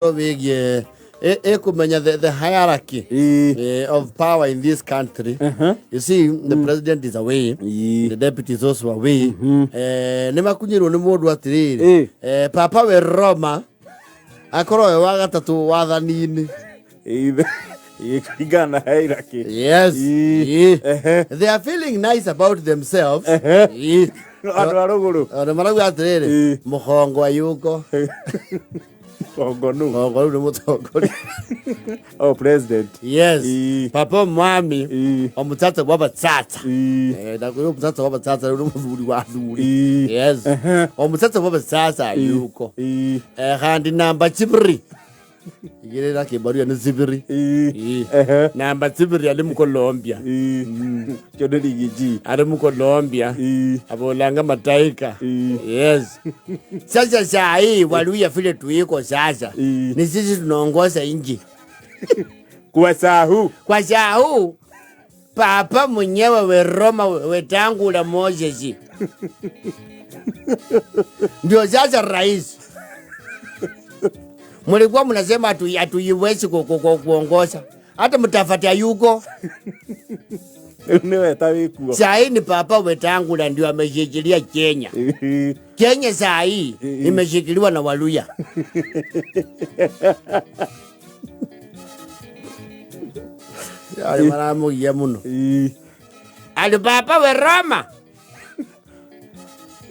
Wĩgiĩ ĩkũmenya the hierarchy of power in this country. You see, the president is away, the deputy is also away. Nĩ makunyĩrwo nĩ mũndũ atĩrĩrĩ, papa we Roma akorwo we wa gatatũ wathani-inĩ. Kũringana na hierarchy. Yes. They are feeling nice about themselves. Andũ a rũgũrũ. Ona marauga atĩrĩrĩ, mũhongo ayuko. Hongo nũ? Mũhongo rĩu nĩ mũtongoria. Oh, president. Yes. Papa mwami, omutsatsa wa batsatsa. Ndakwĩra omutsatsa wa batsatsa rĩu nĩ mũthuri wa thuri. Yes. Omutsatsa wa batsatsa ayuko. Khandi namba chibiri igirira kimbaruya ni zibiri. Namba tsibiri ali mukolombia. Kĩo nĩ Riggy G. Ali mukolombia. Abolanga mataika. Yes. Sasa saa hii Waluya vile tuiko sasa, ni sisi tunaongoza nchi. Kwa saa huu. Kwa saa huu papa mwenyewe we Roma Wetangula Moses ndio sasa rais. Mlikuwa mnasema hatuiwezi kuongoza, hata mtafati yuko. Rĩu nĩwe ta wĩkuo. Saa hii ni papa Wetangula ndio ameshikilia Kenya. Kenya saa hii imeshikiliwa na Waluya. Ayo maramugia muno. Ali papa we Roma.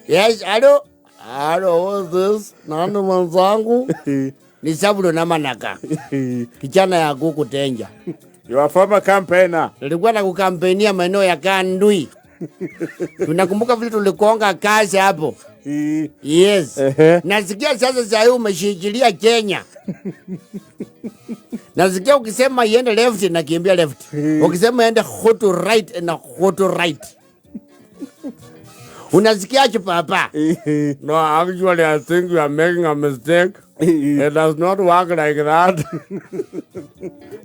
Yes, alo. Alo, what's this? Nani mwenzangu? Ni Sabulo na Manaka. Kijana ya kuku tenja. Your former campaigner. Nilikuwa na kukampenia maeneo ya Kandui. Tunakumbuka vile tulikonga kazi hapo. Yes. Nasikia sasa saa hii umeshikilia Kenya. Nasikia ukisema iende left na kimbia left. Ukisema iende go to right na go to right. Unasikiaje papa? No, actually I think you are making a mistake. It does not work like that.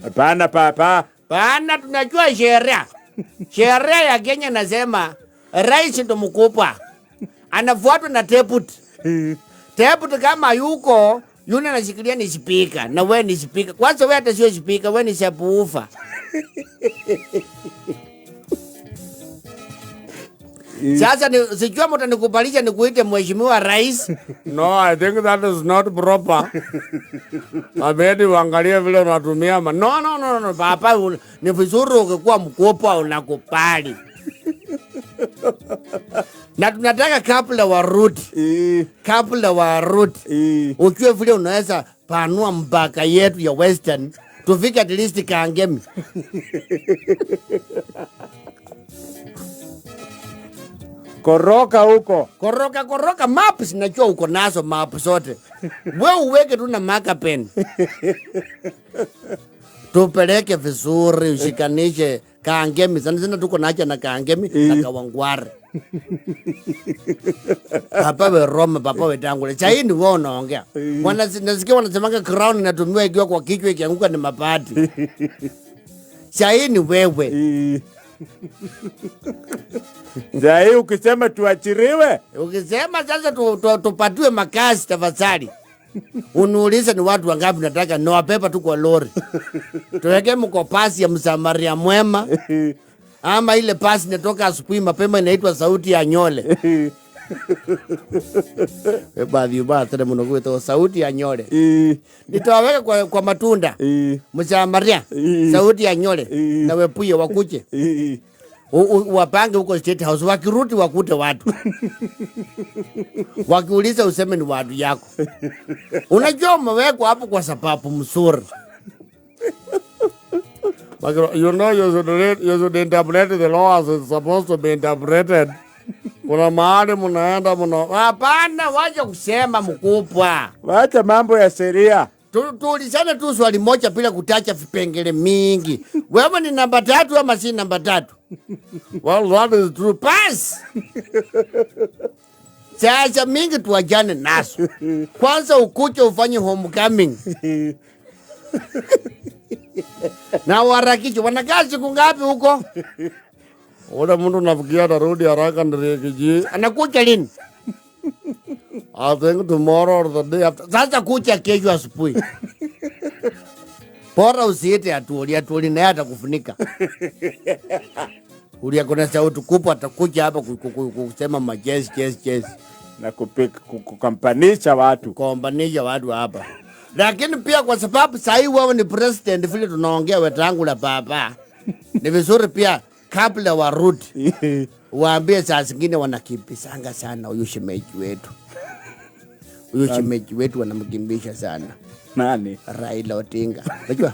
Hapana papa. Pana tunajua sheria. Sheria ya Kenya nasema rais ndo mkubwa. Anafuatwa na deputy. Deputy kama yuko, yule anashikilia ni speaker na wewe ni speaker. Kwanza wewe hata sio speaker, wewe ni subwoofer. Sasa sijua mtanikubalisha nikuite mheshimiwa rais. No, I think that is not proper. Abedi uangalie vile unatumia no, no, no, no, papa, ni vizuri ukikuwa mkubwa unakubali. Na tunataka kabla warudi. Kabla warudi. Ujue vile unaweza panua mpaka yetu ya Western. Tufike at least Kangemi. Koroka huko. Koroka, koroka maps najua uko nazo maps zote. Wewe uweke tu na marker pen. Tupeleke vizuri ushikanishe Kangemi. Sana sana tuko nacha na Kangemi na Kawangware. Papa we Roma, papa we Tangule. Chai ni wewe unaongea. Nasikia wanasemanga crown inatumiwa ikiwa kwa kichwa ikianguka ni mabati. Chai ni wewe. Zai ukisema tuachiriwe. Ukisema sasa tupatiwe makazi tafadhali. Uniulize ni watu wangapi nataka na wapepa tu kwa lori. Tuweke mko pasi ya Msamaria mwema. Ama ile pasi inatoka asubuhi mapema inaitwa sauti ya nyole. Baadhi ya tena mnakuwa kwa sauti ya nyole. Nitawaweka kwa matunda. Msamaria, sauti ya nyole. Na wepuye wakuje. Wapange huko State House, wakirudi wakute watu. Wakiuliza useme ni watu yako. Unajua umewekwa hapo kwa sababu mzuri. Like, you know, you should read, you should interpret the law as it's supposed to be interpreted. Kuna mahali mnaenda mna, hapana, wacha kusema mkubwa. Wacha mambo ya sheria. Tuulizane tu swali moja bila kutacha vipengele mingi. Wewe ni namba 3 ama si namba 3? Well, that is true. Pass. Sasa mingi tuachane nazo. Kwanza ukuje ufanye homecoming. Na warakicho wanakaa siku ngapi huko? Ule mtu nafikia atarudi haraka ndio kijiji. Anakuja lini? I think tomorrow or the day after. Sasa kucha kesho asubuhi. Bora usiite Atuoli, Atuoli naye atakufunika. Ulia kuna sauti kubwa atakuja hapa kusema majesi jesi jesi. Na kukampanisha watu. Kukombanisha watu hapa. Lakini pia kwa sababu sahii wewe ni president, vile tunaongea Wetangula baba, ni vizuri pia kabla warudi waambie saa zingine wanakimbizanga sana huyu shemeji wetu. Huyu shemeji wetu wanamkimbisha sana. Nani? Raila Odinga. Unajua?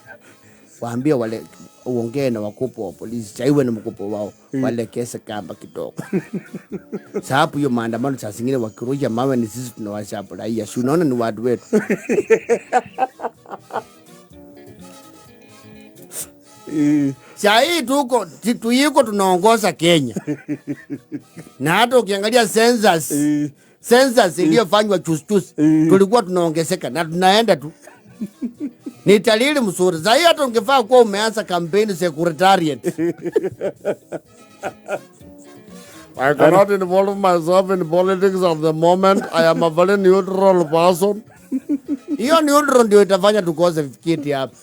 Waambie wale uongee na wakubwa wa polisi, sasa iwe ni mkubwa wao, walekeze kamba kidogo. Sababu hiyo maandamano saa zingine wakirusha mawe ni sisi tunawashambulia. Si unaona ni watu wetu. Saa hii tuko tuiko tunaongoza Kenya. Na hata ukiangalia census iliyofanywa juzi juzi, tulikuwa tunaongezeka na tunaenda tu. Ni dalili mzuri. Saa hii hata ungefaa kuwa umeanza campaign secretariat. I cannot involve myself in politics at the moment. I am a very neutral person. Hiyo neutral ndio itafanya tukose kiti hapa.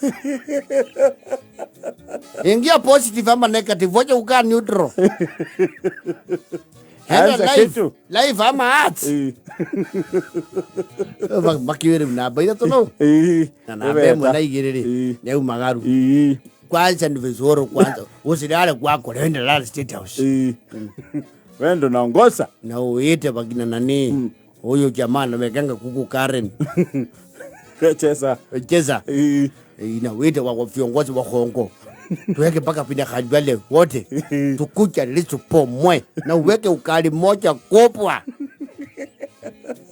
Ingia positive ama negative, wacha kukaa neutral. Henda Anza life, kitu. life ama arts. Makiwiri mnaba ila tono. Na namba mwana igiriri. Neu magaru. Kwanza ni vizuri kwanza. Usilale kwako, nenda lala State House. Wewe ndo unaongoza. Na uite wakina nani? Huyo jamaa anawekanga kuku Karen. Cheza. Cheza. Na uite wa viongozi wa Kongo. Tuweke mpaka pinda Khalwale wote. Tukuja litupomwe na uweke ukali moja kubwa.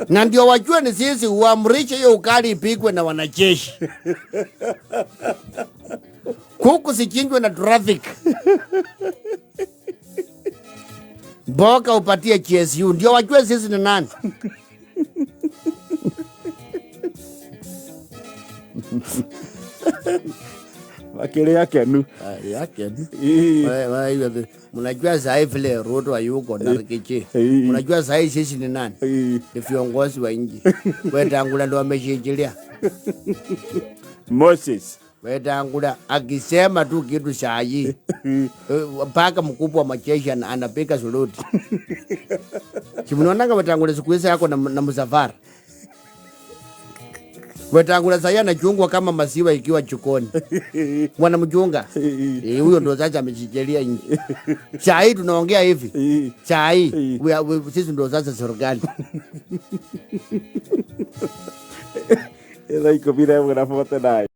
Na ndio wajue ni sisi, uamrishe hiyo ukali ipigwe na wanajeshi. Kuku sichinjwe na traffic. Mboka upatie GSU ndio wajue sisi ni nani. Makili yake nu. Yake nu. Mnajua sahi vile Ruto hayuko na Rigathi. Mnajua sahi sisi ni nani? Ni viongozi wa nchi. Wetangula ndo ameshikilia. Moses. Wetangula akisema tu kitu sahi. Mpaka mkubwa wa majeshi anapiga suluti. Si mnaonanga Wetangula siku hizi yako na msafara. Wetangula sasa anachungwa kama maziwa ikiwa jikoni. Wanamchunga. Huyo ndo sasa ameshikilia nchi. Saa hii tunaongea hivi. Saa hii, sisi ndo sasa serikali. Ila iko bila mwana fote naye.